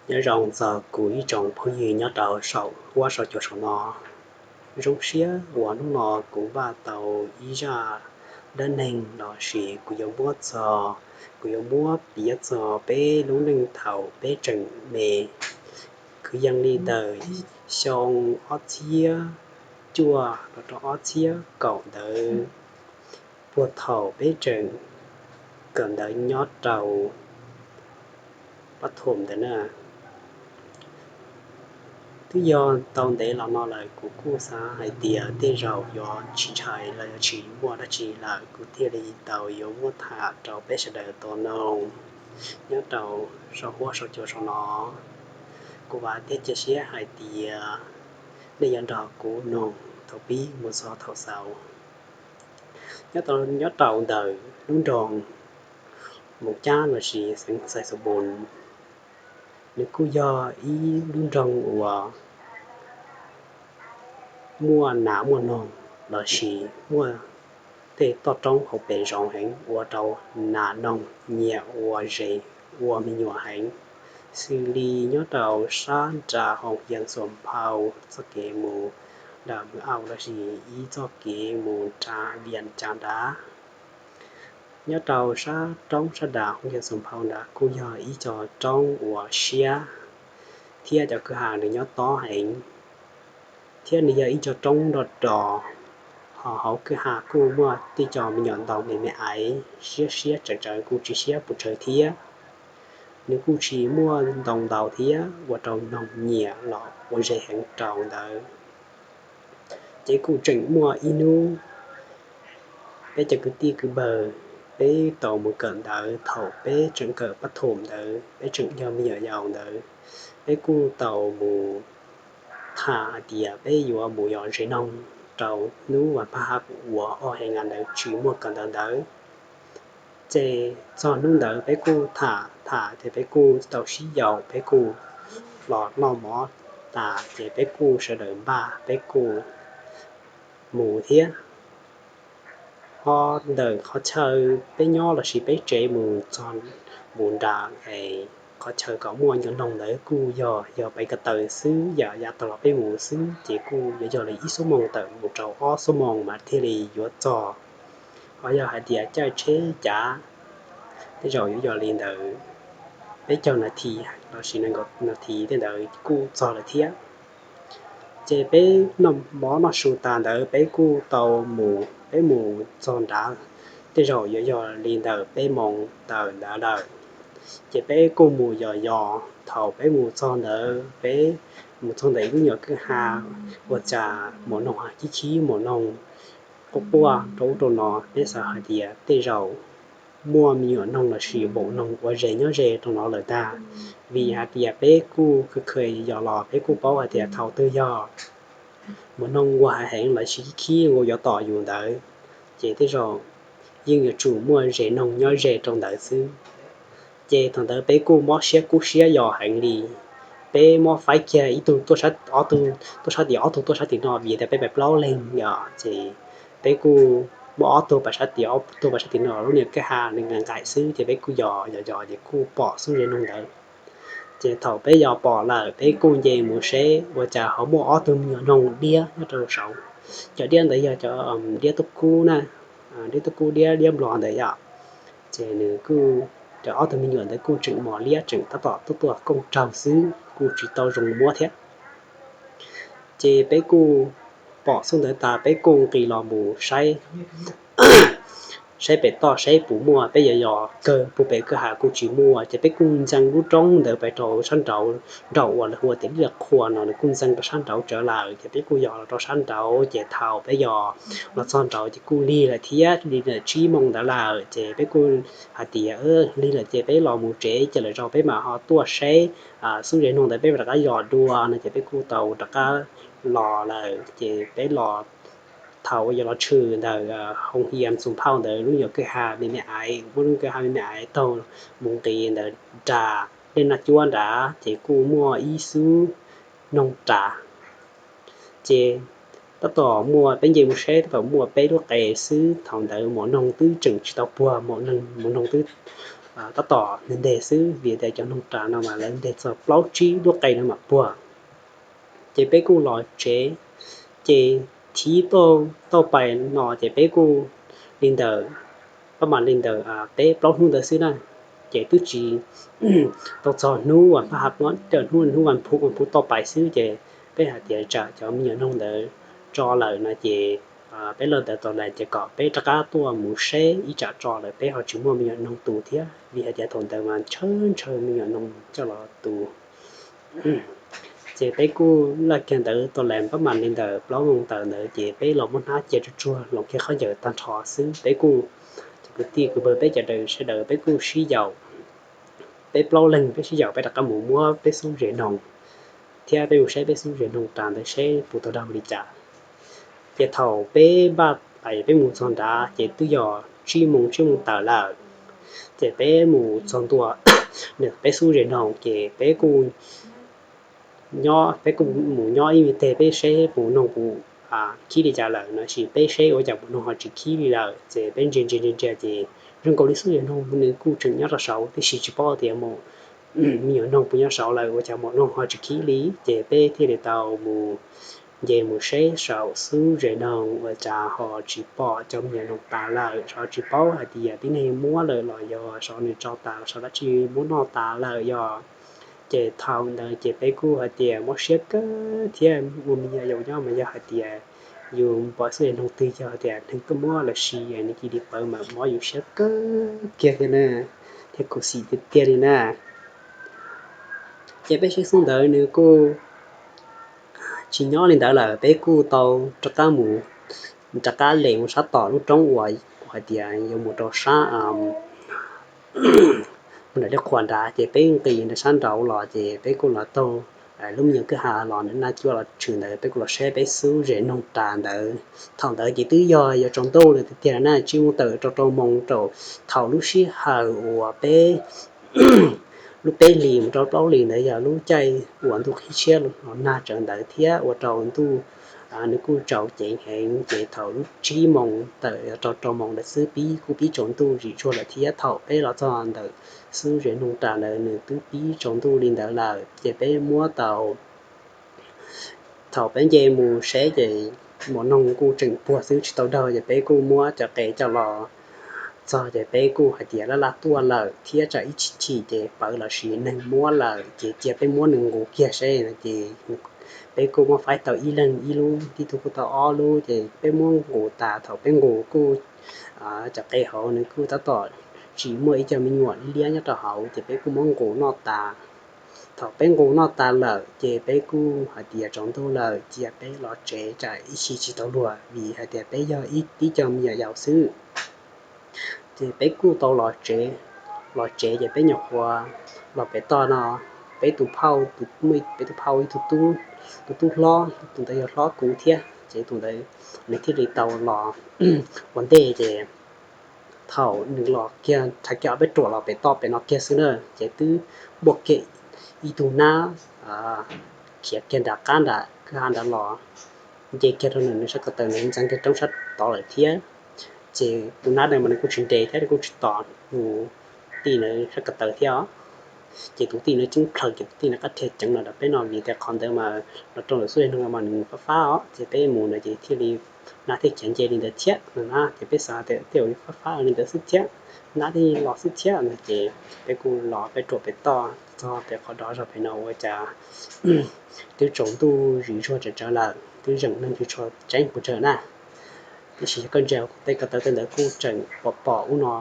Nyob zoo txog kuv ib tsoom phooj ywg nyob rau saum huab saum cua saum no. Zoo siab uas hnub no kuv npaj tau ib zaj dab neeg los sis kuv yuav muab txog, kuv yuav muab piav txog peb lub neej thaum peb tseem me, kwv yees li ntawm xyoo ob txhiab cuaj los rau ob txhiab kaum ntawd, puag thaum peb tseem kawm ntawv nyob rau pab thum ntawd na. Twb yog tau ntev los no lawm, kuv kuj xav hais tias tej zaum yuav tsis ntshai los yuav tsis muaj dab tsi lawm, kuv thiaj li tau yuav muab tham rau peb sawv daws tau noog nyob rau saum huab saum cua saum no. Kuv vam thiab cia siab hais tias nej yuav nrog kuv noog thaum pib mus txog thaum xaus. Nyob rau, nyob rau ntawm lub nroog Moos Cab los sis xeev Xais Xos Npoos, nws kuj yog ib lub nroog uas muaj nas muaj noog los sis muaj tej toj roob hauv pes zoo heev ua rau nas noog nyiam ua zes ua me nyuam heev, xws li nyob rau sab nram Hoos Yees Xuas Nphau txoj kev mus nram Mws Auj los sis ib txoj kev mus nram Vias Cas nrad. Nyob rau sab roob sab nram Hoos Yees Xuas Nphau nrad kuj yog ib co roob uas siab thiab cov kwj ha nws nyob tob heev, thiab nws yog ib co roob nroj ros, ho hauv kwj ha kuj muaj tej co me nyuam ntoo me me aiv siab siab tsawv tsawv kuj tsis siab pes tsawg thiab. Nws kuj tsis muaj ntoo ntau thiab ua rau noog nyiam los ua zes heev rau ntawd. Ces kuj tseem muaj ib hnub peb cov kwv tij kwv npawg, peb tau mus kawm ntawv thaum peb tseem kawm pab thum ntawd, peb tseem yog me nyuam yaus ntawd, peb kuj tau mus tham hais tias peb yuav mus yos zes noog rau hnub vas pab hab uas ob heev ntawd tsis muaj kawm ntawv ntawd. Ces txog hnub ntawd peb kuj tham tham ces peb kuj tau sib yaum, peb kuj los noj mov tas ces peb kuj sawv daws npaj peb kuj mus thiab. Ho ntawm qhov chaw peb nyob los sis peb tsev mus txog mus nram es qhov chaw kom muaj nyuag noog ntawd kuj yog yog pes ko taw xwb, yam yav tag los peb mus xwb ces kuj yuav yog li ib xuab moos tawm mus rau ob xuab moos mas thiaj li yuav txog. Ho yog hais tias caij tsheb cav tej zaum yuav yog li ntawd peb caug nas this los sis nees nkaum nas this tej ntawd kuj txog lawm thiab. Ces peb noj mov noj su tas ntawd peb kuj tau mus, peb mus txog nrad tej zaum yuav yog li ntawm peb moos tawm ntawd lawm. Ces peb kuj mus yos yos, thaum peb mus txog ntawd peb mus txog ntawm ib lub nyuam kwj ha ua cas maum noog khib khib, maum noog quaj quaj rau ub rau no, peb xav hais tias tej zaum muaj me nyuam noog los sis maum noog ua zes nyob ze rau no lawm ntag. Vim hais tias peb kuj kha kha yos los peb kuj paub hais tias thaum twg yog maum noog ua hais heev los sis khib khib ua yuav tom yus ntawd, ces tej zaum yeej yuav tsum muaj zes noog nyob ze rau ntawd xwb. Ces thaum ntawd peb kuj mob siab kub siab yos heev li. Peb mob faib kiag ib tug tuaj sab, ob tug tuaj sab tim, ob tug tuaj sab tim no vim tias peb pais plaub leeg yom, ces peb kuj muaj ob tug pais sab tim, ob tug pais sab tim no, lub niag kwj ha nws nqaim nqaim xwb ces peb kuj yos yos yos ces kuj pom xub zes noog ntawd. Ces thaum peb yos pom lawm peb kuj nce mus seb ua cas ho muaj ob tug me nyuam noog diab nyob rau saud. Cov diab ntawd yog cov diab tub kub na, diab tub kub, diab, diab nplog ntawd yom. Ces nws kuj, cov ob tug me nyuam ntawd kuj tseem mos liab tseem tab tom tuaj tuaj kooj raug xwb kuj tsis tau zoo muab thiab. Ces peb kuj pom xub ntawd tas peb kuj nqis los mus saib, saib pem toj saib puas muaj, peb yos yos kawg puag pem kwj ha kuj tsis muaj ces peb kuj ntxeev lub roob ntawd pais rau sab nraud, nraum uas lawv hu ua tias Dib Qhua no, nws kuj ntxeev rau sab nraud tsawv lawm ces peb kuj yos los rau sab nraud ces thaum peb yos los txog nraud ces kuj lig lawm thiab, lig lawm tsib moos ntawd lawm ces peb kuj hais tias lig lawm ces peb los mus tsev ces lwm zaus peb mam ho tuaj saib xub zes noog ntawd peb mam rov qab yos dua no ces peb kuj tau rov qab los lawm ces peb los, thaum uas yog los tshwm ntawm Hoo Hias Xus Phauj ntawd lub nyuam kwj ha me me aiv, muab lub kwj ha me me aiv taug mus nqis ntawm nram dej Naj Cuab nrad ces kuj muaj ib xub noog ras. Ces tab tom muaj, peb nce mus saib tab tom muaj peb lub qe xwb, thaum ntawd maum noog twb tseem tsis tau puag, maum noog, maum noog twb tab tom ntev xwb vim tias cov noog ras no mas lawv nteg txog plaub tsib lub qe no mam puag. Ces peb kuj los tsev, ces thib tauj pais no ces peb kuj li ntawm, pab mam li ntawm peb plaub hnub ntawd xwb na. Ces twb tsis tau txog hnub uas pab hab no, hnub hnub vas phuv vas phuv tauj pais xwb ces peb hais tias tsam cov me nyuam noog ntawd tso lawm no ces peb lawv ntawd tau las ces kom peb rov qab tuaj mus saib ib tsam tso lawm peb ho tsis muaj me nyuam noog tu thiab vim hais tias thaum ntawd mas ntshaw ntshaw me nyuam noog coj los tu. Ces peb kuj laj kiag ntawd tau las pab mam li ntawm plaub moos tawm ntawd ces peb los muab hnab cia tsuag tsuag los kiag khaub ncaws tag nrho xwb peb kuj, ces kwv tij kwv npawg peb cov daws sawv daws peb kuj sib yaum, peb plaub leeg peb sib yaum peb rov qab mus muab peb xub zes noog thiab peb mus saib peb xub zes noog ras ntawd seb puas tau daug li cas. Ces thaum peb npaj pais peb mus txog nrad ces twb yog tsib moos tsib moos tawm lawm. Ces peb mus txog ntua peb xub zes noog ces peb kuj nyob, peb kuj mus nyob ib me teg peb seb puas noog puas khib li cas lawm no sis peb seb ua cas puas noog ho tsis khib li lawm ces peb ntsia ntsia ntsia ntsia ces zoo nkaus li xub zes noog nws kuj tseem nyob rau saud tiam sis tsis paub tias mus me nyuam noog puas nyob saud lawm ua cas mus noog ho tsis khib li ces peb thiaj li tau mus nce mus saib saum xub zes noog ua cas ho tsis pom cov me nyuam noog tas lawm, ho tsis paub hais tias tib neeg muab lawm los yog saum nws tso tas saum dab tsi muab noj tas lawm yog. Ces thaum ntawd ces peb kuj hais tias mob siab kawg thiab ua me nyuam yaus nyob mas yog hais tias yus pom xub zes noog twg yog tias neeg tuaj muab los sis nws cia li pawv mas mob yus siab kawg kiag thiab na, thiab khuv xim tiag tiag li na. Ces peb saib xub ntawd nws kuj tsis nyob li ntawd lawm peb kuj tau rov qab mus, rov qab les mus sab tom lub roob uas hais tias yuav mus rau sab mus nram liab qhuas nrad ces peb nqis ntawm sab nraud los ces peb kuj los taug lub me nyuam kwj ha los nram naj cuab los tshwm ntawd peb kuj los saib peb xub zes noog ras ntawd. Thaum ntawd ces twb yog yuav tsaus ntuj lawm tiag tiag na, tsib moos tawm rau rau moos rau thaum lub sij hawm uas peb lub peb hlis mus rau plaub hlis ntawd yog lub caij uas ntuj qhib tshiab los nag tsawv ntawd thiab ua rau ntuj nws kuj tsaus ceev heev ces thaum lub tsib moos tawm rau rau moos ntawd xwb pib kuj pib tsaus ntuj zim zuag lawm thiab thaum peb los txog ntawm xub zes noog ras ntawd nws twb pib tsaus ntuj li ntawd lawm ces peb muab tau thaum peb nce mus saib ces mos noog kuj tseem puag xwb tsis tau daug ces peb kuj muab cov qe coj los txog ces peb kuj hais tias laj laj tuaj lawm thiab tsam ib chim chim ces pawv los sis neeg muab lawm ces cia peb muab nws nqus kiag seb no ces peb kuj muab faib tau ib leeg ib lub, tib tug kuj tau ob lub ces peb muab nqus tas thaum peb nqus kuj cov qe hauv nws kuj tab tom tsis muaj ib co me nyuam liab nyob rau hauv ces peb kuj muab nqus noj tas. Thaum peb nqus noj tas lawm ces peb kuj hais tias tsaus ntuj lawm cia peb los tsev tsam ib chim tsis tau luag vim hais tias peb yog ib tib co me nyuam yaus xwb. Ces peb kuj tau los tsev, los tsev ces peb nyuam qhuav los pem toj no, peb tus phauj, peb tus phauj ib tug tub, tus tub hlob, tus ntawd yog hlob kuv thiab ces tus ntawd nws thiaj li tau los ua ntej ces thaum nws los kiag thaum kiag peb ruam los pem toj pem no kiag xwb na ces twb muaj kiag ib tug nab khiav kiag nram qab nram kwj ha nrad los, nce kiag rau nws sab ko taw, nws ntxeev kiag roob sab tod lawm thiab. Ces tus nab ntawd mas nws kuj tsis nres thiab nws kuj tsis tom tus tij ntawd sab ko taw thiab os. Ces tus tij ntawd ceeb plhaws ces tus tij ntawd qab rhiaj ceev los rau peb no vim tias qhov ntawd mas los rau ntawm xub zes noog mas nws fab fab os ces peb mus no ces thiaj li nab thiaj khiav nce li ntawd thiab no na ces peb xav tias tej zaum fab fab li ntawd xwb thiab, nab thiaj los xwb thiab no ces peb kuj los peb ruam pem toj txog pem qhov dov zog pem no ua cas twb tsaus ntuj zim zuag tsawv tsawv lawm twb zeem neeg tsis tshua tseeb puas tsawg na. Tiam sis yog koj ntsia tej ko taw tej ntawd kuj tseem pom pom ub no,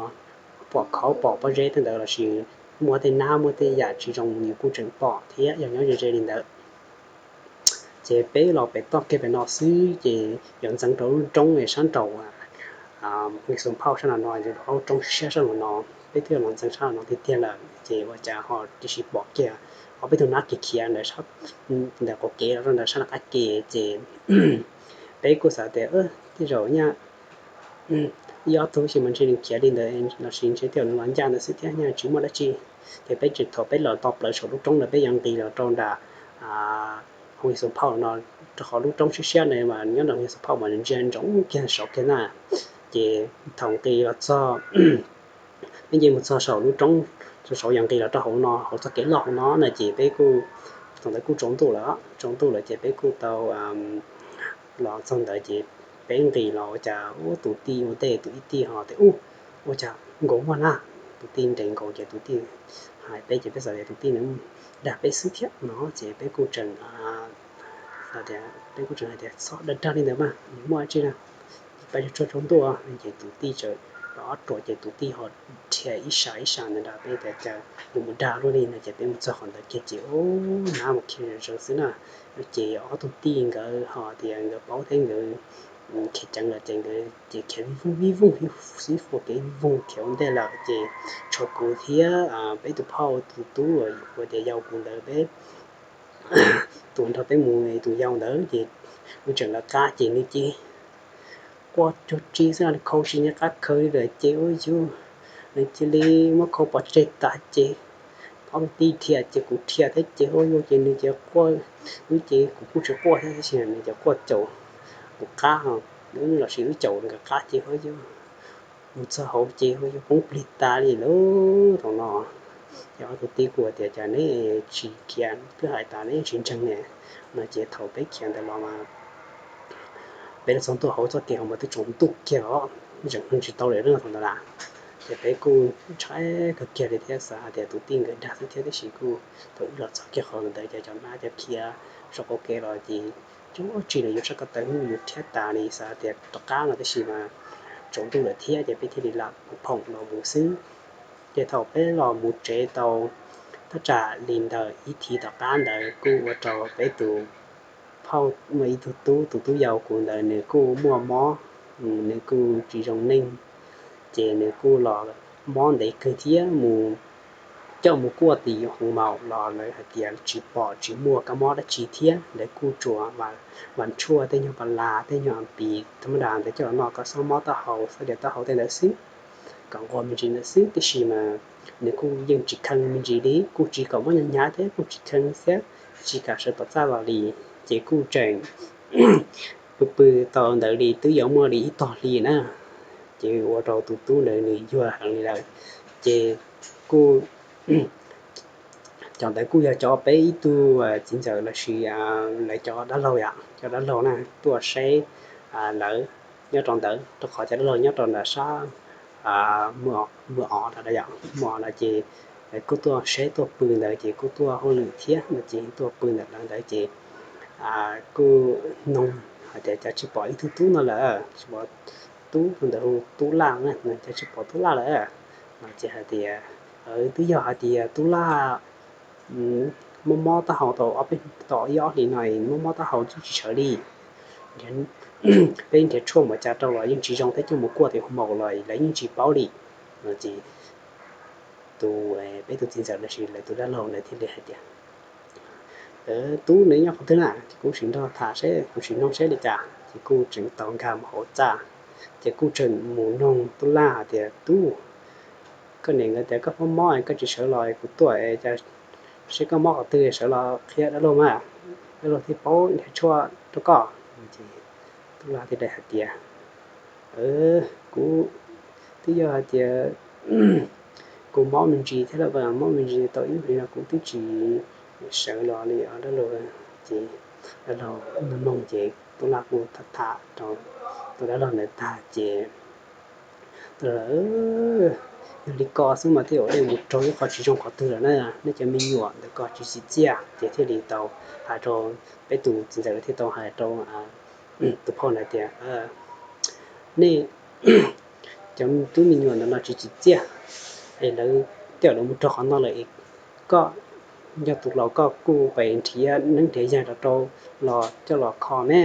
pom khaub pom pob zeb tej ntawd los sis muaj tej nab muaj tej yam tsis zoo nws kuj tseem pom thiab yog nyob ze ze li ntawd. Ces peb los pem toj kiag pem no xwb ces yuav ntxeev rau lub roob sab nraud, Hwj Xum Phauj sab no no, lub roob siab sab no no, peb twb los ntxeev sab no tiag tiag lawm ces ua cas ho tiam sis pom kiag ob peb tug nab khiav khiav ntawm qhov kev los rau ntawm sab nram qab ke ces peb kuj xav tias tej zaum nyaj ib ob tug sis mas ntshe nws khiav li ntawd los sis ntshe tej zaum nws los ncaj ntawd xwb thiab nyaj tsis muaj dab tsi. Ces peb tseem thaum peb los tau plaws saum lub roob ntawd peb yuav nqis los rau nram Hwj Xum Phauj no, rau qhov lub roob siab siab ntawd mas nyob nram Hwj Xum Phauj mas ntsia ntsoov kiag saud kiag na. Ces thaum nqis los txog Peb nce mus txog saum lub roob, saum yog nqis los rau hauv no, hauv txoj kev loj hauv no no ces peb kuj, thaum ntawd kuj tsaus ntuj lawm, tsaus ntuj lawm ces peb kuj tau los txog ntawd ces peb nqis los ua cas ub tus tij ua ntej tus ib tij ho tias ub, ua cas nkaus muaj na, tus tij nres nkaus ces tus tij hais peb ces peb xav tias tus tij nws dag peb xwb thiab no ces peb kuj tseem, peb kuj tseem hais tias txhob dag dag li ntawd mas, nws muaj tsi na, peb tsaus tsaus ntuj ces tus tij txawm ob ruam ces tus tij ho dhia ib sab ib sab ntawd nrog peb tias cas nws mus dag luaj li no ces peb mus txog qhov ntawd kiag ces ub, nab mus khiav zoo xwb na. Ces ob tug tij nkawd ho tias nkawd paub thiab nkawd khiav ceev lawm ces nkawd ces khiav vij voog vij voog xib fua kev vij voog khiav ua ntej lawm ces tshuav kuv thiab peb tus phauj tus tub uas tias yau kuv ntawd peb tus nrog peb mus tus yau ntawd ces wb tseem lawv qab ces nws ces quaj cuag tsi xwb, khau tsis nyob qab khaws li lawm ces ua yus, nws cia li muab khau pov tseg tas ces ob tug tij dhia ces kuv dhia thiab ces ua yus ces nws ces quaj, wb ces kuv kuj tsis quaj thiab tab sis nws ces quaj caum kuv qab, wb los sis wb caum nkawd qab ces ua yus mus txog hauv ces ua yus poob plig tas li lawm thaum no. Ces ob tug tij kuj tias cas neb tsis khiav twb hais tas neb tsis ntseeg ne no ces thaum peb khiav ntawd los mas peb los txog ntua hauv txoj kev hauv mas twb tsaus ntuj kiag os, zeem tsis tau lawm na thaum ntawd na. Ces peb kuj ntshai kawg kiag li thiab xav hais tias tus tij nkawd dag xwb thiab tab sis kuj thaum wb los txog kiag qhov ntawd ces cov nab cov khiav saum qaum kev los ces cuag tsi los yus sab ko taw hnub yus thiab tas li xav tias rov qab no tab sis mas tsaus ntuj lawm thiab ces peb thiaj li lam phoom los mus xwb. Ces thaum peb los mus tsev tau thaj tsam li ntawm ib thiv tom qab ntawd kuj ua rau peb tus phauj muaj ib tug tub, tus tub yau kuv ntawd nws kuj muaj mob, nws kuj tsis zoo neej, ces nws kuj los mob ntev kawg thiab mus coj mus kuaj tim hoo maum los lawv hais tias tsis pom tsis muaj kab mob dab tsi thiab, lawv kuj tsuas vas tshuaj tej nyuag pas las tej nyuag a pis tham ma das ntawd coj los no kom xob mob taub hau xob dias taub hau tej ntawd xwb, kom nquag me ntsis ntawd xwb tiam sis mas nws kuj yeej tsis kheev me ntsis li, kuj tsis kom mob hnyav hnyav thiab kuj tsis kheev thiab, tsis kam sawv tom txaj los li, ces kuj tseem pw pw tau ntawd li twb yuav muaj li ib tog hli na, ces ua rau tus tub ntawd nws yuag heev li lawm. Ces kuj cov ntawd kuj yog cov peb ib tug txiv ntxawm lossis lawv cov dab laug yom, cov dab laug na tuaj saib lawv nyob rau ntawd, rau qhov cov dab laug nyob rau ntawm sab Muas Os no yom, Muas Os no ces kuj tuaj saib tuaj pw ntawd ces kuj tuaj hauj lwm thiab no ces tuaj pw ntawm lawv ntawd ces kuj noog hais tias cas tsis pom ib tug tub no lawm, tsis pom tub ntawd hu Tub Laj na, cas tsis pom Tub Laj lawm no ces hais tias twb yog hais tias Tub Laj mob mob taub hau tau ob peb, tau ib ob hlis no mob mob taub hau twb tsis sawv li, peb nrhiav tshuaj mus cas rau los yeej tsis zoo thiab, coj mus kuaj tim hoo maum los lawv yeej tsis paub li no ces tus, peb tus txiv ntxawm lossis lawv tus dab laug ntawd thiaj li hais tias tub nws nyob qhov twg na, ces kuv sim nrog tham seb, kuv sim noog seb li cas, ces kuj tseem tau nkag mus hauv txaj, ces kuj tseem mus noog Tub Laj hais tias tub, koj niam nkawd tias koj mob mob koj tsis sawv los kuv tuaj es seb koj mob qhov twg sawv los qhia dab laug mas, dab laug thiaj paub nrhiav tshuaj rau koj. Tub Laj thiaj li hais tias kuv twb yog hais tias kuv mob me ntsis thiab lawm, mob me ntsis tau ib hlis no kuv twb tsis sawv los li os dab laug. Ces dab laug noog noog ces Tub Laj kuj tham tham rau tus dab laug ntawd tag ces yog li ko xwb mas thiaj ua dej mus raug ib qho tsis zoo qhov twg lawm na, nej cov me nyuam ntawm ko tsis tsim txiaj. Ces thiaj li tau hais rau peb tus txiv ntxawm thiaj tau hais rau tus phauj ntawd tias nej cov tub me nyuam ntawm no tsis tsim txiaj es lawv tej zaum lawv mus raug qhov no lawm es koj yog tus laus koj kuj pes nrhiav neeb nrhiav yaig los rau los coj los kho ne,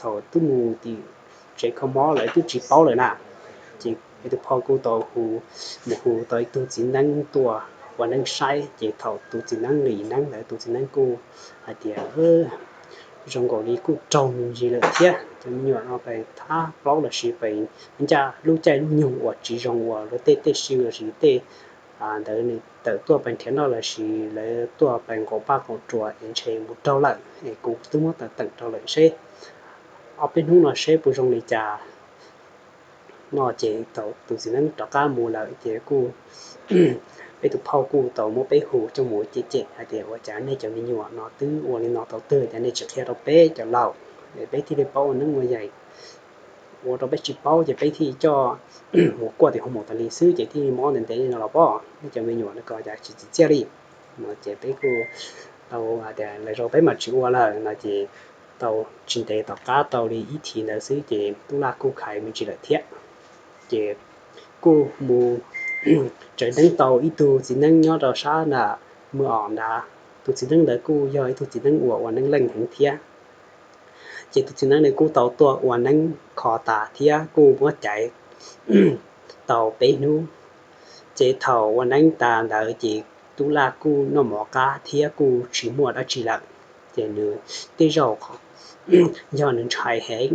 thaum twb mus tim tsev kho mob lawv twb tsis paub lawm na. Ces tus phauj kuj tau hu, mus hu tau ib tug txiv neeb tuaj ua neeb saib, ces thaum tus txiv neeb li neeb ntawd tus txiv neeb kuj hais tias zoo nkaus li kuj raug me ntsis lawm thiab, cov me nyuam no pes thab plaub lossis pes ncaj lub caij lub nyoog uas tsis zoo uas luag tej tej siv lossis tej ntawd nws tawm tuaj pes nrhiav noj lossis lawv tuaj pes nqaum paj nqaum ruas es ntshe mus raug lawm es kuv twb muab teem rau lawm seb ob peb hnub no seb puas zoo li cas. no ces thaum tus txiv neeb rov qab mus lawm ces kuj peb tus phauj kuj tau muab peb hu coj mus cem cem hais tias ua cas nej cov me nyuam no twb ua li no tau twg cas nej tsis qhia rau peb cov laus, peb thiaj li paub ua neeb ua yaig. Ua rau peb tsis paub ces peb thiaj coj mus kuaj tim hoo mom tas li xwb ces thiaj li mob ntev ntev li no los pob. Nej cov me nyuam no ko cas tsis txiv txiaj li no ces peb kuj tau hais tias lawv zoo peb mam tsis ua lawm no ces tau tsis ntev tom qab tau li ib thiv ntawd xwb ces tub laj kuj khaiv me ntsis lawm thiab. Ces kuj mus tsaws neeb tau ib tug txiv neeb nyob rau sab nram Mws Om ntawd. Tus txiv neeb ntawd kuj yog ib tug txiv neeb uas ua neeb leej heev thiab. Ces tus txiv neeb nws kuj tau tuaj ua neeb kho tas thiab kuj muab caiv tau peb hnub. Ces thaum ua neeb tas ntawd ces tub laj kuj noj mov qab thiab kuj tsis muaj dab tsi lawm. Ces nws tej zaum yog nws ntshai heev,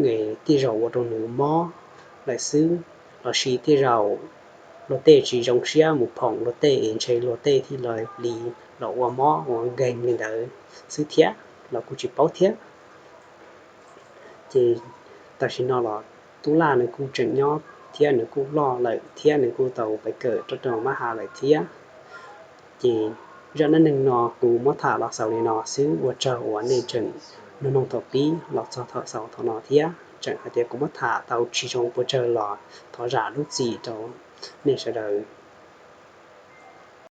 tej zaum ua rau nws mob lawm xwb, los sis tej zaum luag tej tsis zoo siab mus phoom luag tej es ntshe luag tej thiaj li los ua mob ua nkeeg li ntawd xwb thiab los kuj tsis paub thiab. Ces tam sim no los tub laj nws kuj tseem nyob thiab nws kuj loj lawm thiab nws kuj tau pais kawm rau mab has lawm thiab. Ces zaj dab neeg no kuv muab tham los xaus li no xwb, ua tsaug uas nej tseem nug noog thaum pib los txog thaum xaus thaum no thiab. Tseem hais tias kuv muab tham tau tsis zoo puas tsawg los thov zam lub txim rau nej sawv daws.